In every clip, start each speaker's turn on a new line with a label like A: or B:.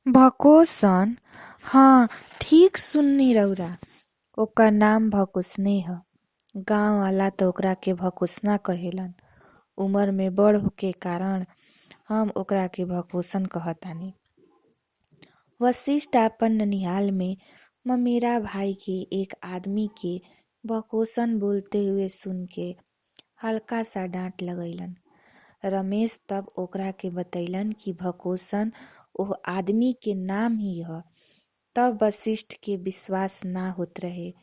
A: भकोसन? हाँ, ठीक सुननी रउरा, ओकर नाम भकोसने ह। गाँव वाला त ओकरा के भकोसना कहेलन। उमर में बड़ होखे के कारण हम ओकरा के भकोसन कहतानी। वशिष्ठ आपन ननिहाल में ममेरा भाई के एक आदमी के भकोसन बोलते हुए सुन के हल्का सा डांट लगइलन। रमेश तब ओकरा के बतइलन कि भकोसन ओह आदमी के नाम ही ह। तब वशिष्ठ के विश्वास ना होत रहे।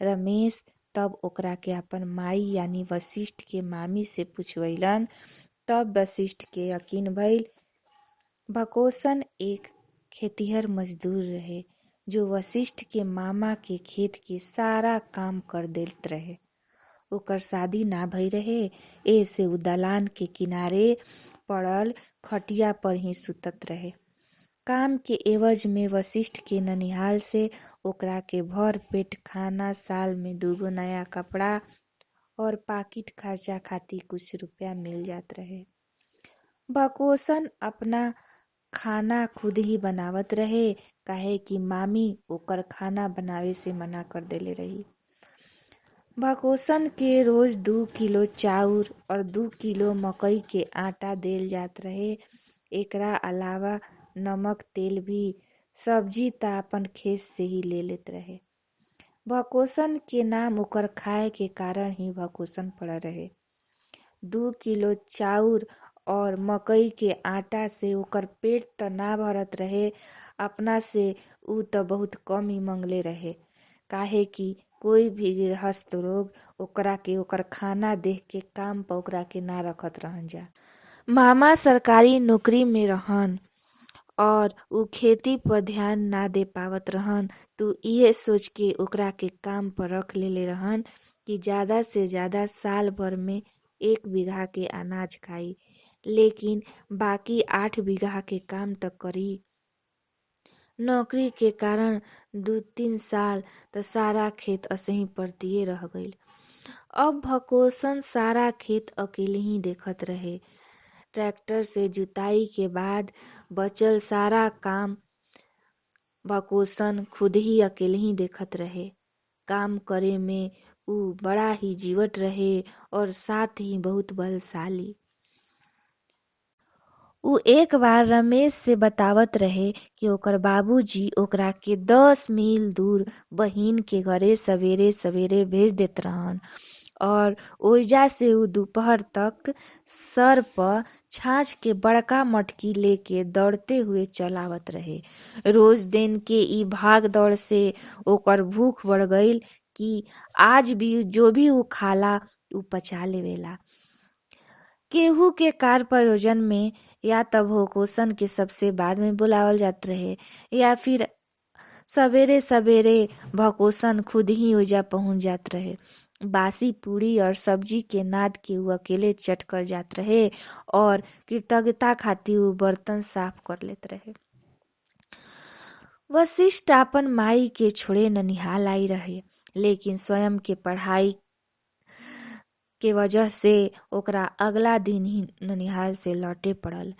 A: रमेश तब ओकरा के आपन माई यानी वशिष्ठ के मामी से पुछवइलन, तब वशिष्ठ के यकीन भइल। भकोसन एक खेतिहर मजदूर रहे जो वशिष्ठ के मामा के खेत के सारा काम कर देत रहे। ओकर शादी ना भइल रहे, एसे उ दलान के किनारे पड़ल खटिया पर ही सुतत रहे। काम के एवज में वशिष्ठ के ननिहाल से ओकरा के भर पेट खाना, साल में दूगो नया कपड़ा और पाकिट खर्चा खातिर कुछ रुपया मिल जात रहे। भकोसन अपना खाना खुद ही बनावत रहे, काहे कि मामी ओकर खाना बनावे से मना कर देले रही। भकोसन के रोज 2 किलो चाउर और 2 किलो मकई के आटा देल जात रहे। एकरा अलावा नमक, तेल भी, सब्जी त आपन खेत से ही ले लेत रहे। भकोसन के नाम ओकर खाए के कारण ही भकोसन पड़ल रहे। 2 किलो चाउर और मकई के आटा से ओकर पेट त ना भरत रहे, अपना से उ त बहुत कम ही मंगले रहे, काहे कि कोई भी गृहस्थ लोग ओकरा के ओकर खाना देख के काम पर ओकरा के ना रखत रहन जा। मामा सरकारी नौकरी में रहन और उ खेती पर ध्यान ना दे पावत रहन, त इहे सोच के ओकरा के काम पर रख लेले रहन कि ज्यादा से ज्यादा साल भर में 1 बीघा के अनाज खाई, लेकिन बाकी 8 बीघा के काम त करी। नौकरी के कारण 2-3 साल त सारा खेत असही परतिये रह गइल। अब भकोसन सारा खेत अकेले ही देखत रहे। ट्रैक्टर से जुताई के बाद बचल सारा काम भकोसन खुद ही अकेले ही देखत रहे। काम करे में उ बड़ा ही जीवट रहे और साथ ही बहुत बलशाली। उ एक बार रमेश से बतावत रहे कि ओकर बाबूजी ओकरा के 10 मील दूर बहिन के घरे सवेरे सवेरे भेज देत रहन और ओइजा से उ दोपहर तक सर पर छाछ के बड़का मटकी लेके दौड़ते हुए चल आवत रहे। रोज दिन के इ भाग दौड़ से ओकर भूख बढ़ गईल कि आज भी जो भी उ खाला उ पचा लेवेला। केहू के कार्य प्रयोजन में या त भकोसन के सबसे बाद में बुलावल जात रहे या फिर सवेरे सवेरे भकोसन खुद ही ओइजा पहुंच जात रहे। बासी पूरी और सब्जी के नाद के उ अकेले चट कर जात रहे और कृतज्ञता खातिर उ बर्तन साफ कर लेत रहे। वशिष्ठ आपन माई के छोड़े ननिहाल आई रहे, लेकिन स्वयं के पढ़ाई के वजह से ओकरा अगला दिन ही ननिहाल से लौटे पड़ल।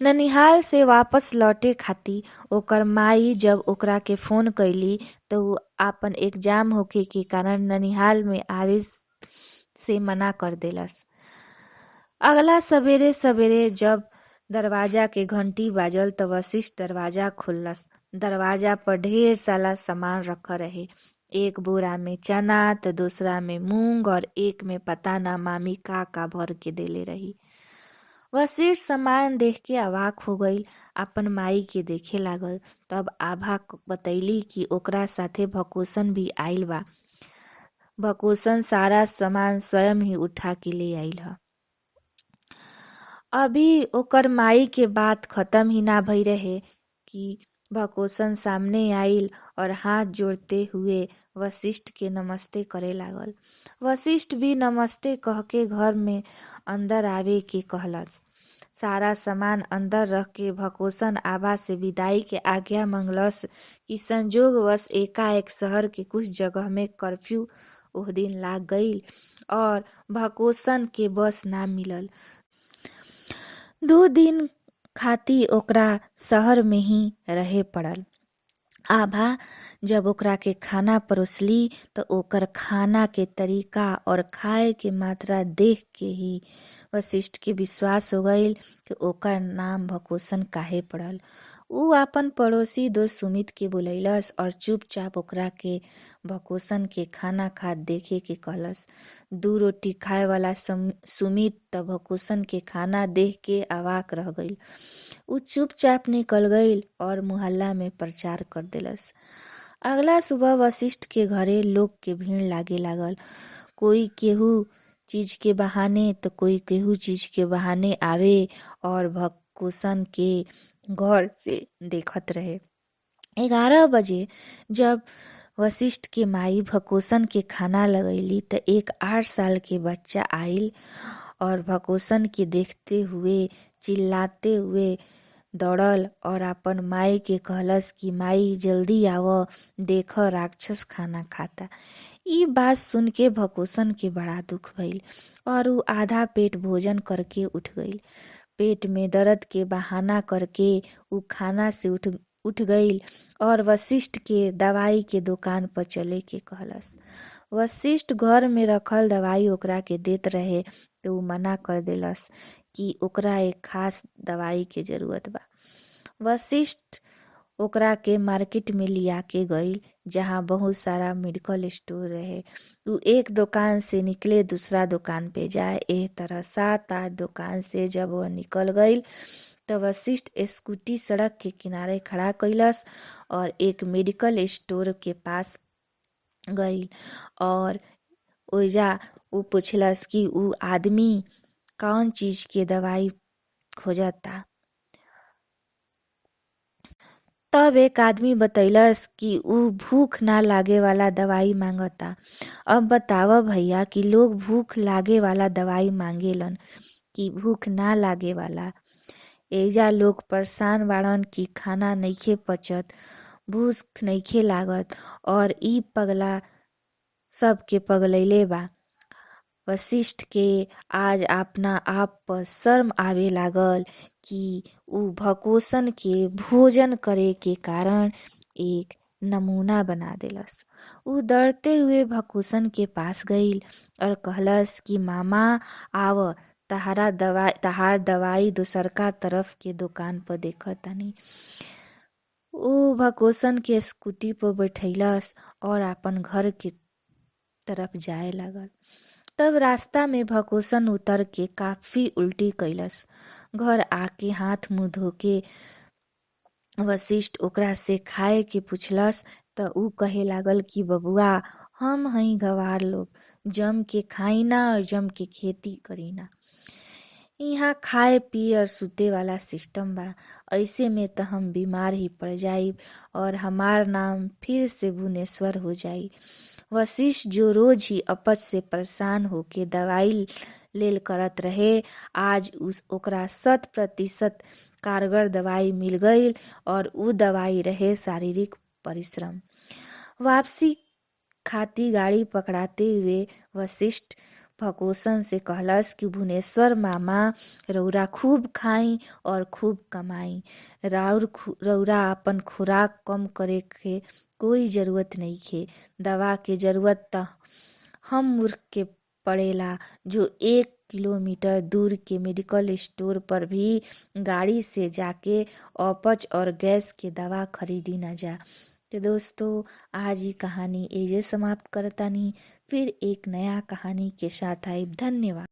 A: ननिहाल से वापस लौटे खातिर ओकर माई जब ओकरा के फोन कैली त उ आपन एग्जाम होखे के कारण ननिहाल में आवे से मना कर देलस। अगला सवेरे सवेरे जब दरवाजा के घंटी बाजल त वशिष्ठ दरवाजा खोललस। दरवाजा पर ढेर सारा सामान रखल रहे। एक बोरा में चना त दूसरा में मूंग और एक में पता ना मामी का का भर के देले रही। वशिष्ठ सामान देख के अवाक हो गईल, आपन माई के देखे लागल। तब आभा बतैली कि ओकरा साथे भकोसन भी आइल बा। भकोसन सारा सामान स्वयं ही उठा के ले आइल ह। अभी ओकर माई के बात खत्म ही ना भई रहे कि भकोसन सामने आइल और हाथ जोड़ते हुए वशिष्ठ के नमस्ते करे लागल। वशिष्ठ भी नमस्ते कह के घर में अंदर आवे के कहलस। सारा सामान अंदर रख के भकोसन आभा से विदाई के आज्ञा मंगलस कि संजोगवश एकाएक शहर के कुछ जगह में कर्फ्यू ओह दिन लाग गईल और भकोसन के बस ना मिलल। 2 दिन खातिर ओकरा शहर में ही रहे पड़ल। आभा जब ओकरा के खाना परोसली त ओकर खाना के तरीका और खाए के मात्रा देख के ही वशिष्ठ के विश्वास हो गईल कि ओकर नाम भकोसन काहे पड़ल। ऊ आपन पड़ोसी दोस्त सुमित के बोलैलस और चुपचाप ओकरा के भकोसन के खाना खात देखे के कहलस। 2 रोटी खाए वाला सुमित त भकोसन के खाना देख के अवाक रह गईल। ऊ चुपचाप निकल गईल और मोहल्ला में प्रचार कर देलस। अगला सुबह वशिष्ठ के घरे लोग के भीड़ लागे लागल। कोई केहू चीज के बहाने तो कोई केहू चीज के बहाने आवे और भकोसन के गौर से देखत रहे। 11 बजे जब वशिष्ठ के माई भकोसन के खाना लगैली त एक 8 साल के बच्चा आइल और भकोसन के देखते हुए चिल्लाते हुए दौड़ल और अपन माई के कहलस कि माई जल्दी आव, देख राक्षस खाना खाता। ई बात सुन के भकोसन के बड़ा दुख भइल और ऊ आधा पेट भोजन करके उठ गईल। पेट में दर्द के बहाना करके ऊ खाना से उठ गईल और वशिष्ठ के दवाई के दुकान पर चले के कहलस। वशिष्ठ घर में रखल दवाई ओकरा के देत रहे तो ऊ मना कर देलस कि ओकरा एक खास दवाई के जरूरत बा। वशिष्ठ ओकरा के मार्केट में लिया के गईल जहाँ बहुत सारा मेडिकल स्टोर रहे। ऊ एक दुकान से निकले दूसरा दुकान पे जाए, एह तरह 7-8 दुकान से जब वह निकल गईल त वशिष्ठ स्कूटी सड़क के किनारे खड़ा कैलस और एक मेडिकल स्टोर के पास गईल और ओइजा ऊ पूछलस कि ऊ आदमी कौन चीज के दवाई खोजता। तब एक आदमी बतैलस कि ऊ भूख ना लागे वाला दवाई मांगता। अब बताव भैया कि लोग भूख लागे वाला दवाई मांगेलन कि भूख ना लागे वाला। एजा लोग परेशान बाड़न कि खाना नइखे पचत, भूख नइखे लागत और ई पगला सबके पगलैले बा। वशिष्ठ के आज अपना आप पर शर्म आवे लागल कि ऊ भकोसन के भोजन करे के कारण एक नमूना बना देलस। ऊ दौड़ते हुए भकोसन के पास गईल और कहलस कि मामा आव, तहार दवाई दोसरका तरफ के दुकान पर देखतानी। ऊ भकोसन के स्कूटी पर बैठैलस और अपन घर के तरफ जाए लागल। तब रास्ता में भकोसन उतर के काफी उल्टी कैलस। घर आके हाथ मुँह धोके वशिष्ठ ओकरा से खाए के पूछलस त ऊ कहे लागल कि बबुआ हम हई गवार लोग, जम के खाइना और जम के खेती करीना। यहाँ खाए पिए और सुते वाला सिस्टम बा, ऐसे में त हम बीमार ही पड़ जाइब और हमार नाम फिर से भुवनेश्वर हो जाई। वशिष्ठ जो रोज ही अपच से परेशान होके दवाई लेल करत रहे, आज ओकरा 100% कारगर दवाई मिल गईल और ऊ दवाई रहे शारीरिक परिश्रम। वापसी खाती गाड़ी पकड़ाते हुए वशिष्ठ भकोसन से कहलस कि भुवनेश्वर मामा रौरा खूब खाई और खूब कमाई, रौरा अपन खुराक कम करे के कोई जरूरत नहीं खे। दवा के जरूरत त हम मूर्ख के पड़ेला जो 1 किलोमीटर दूर के मेडिकल स्टोर पर भी गाड़ी से जाके अपच और गैस के दवा खरीदी न जा। तो दोस्तों आज ये कहानी एजे समाप्त करतानी, फिर एक नया कहानी के साथ आइब। धन्यवाद।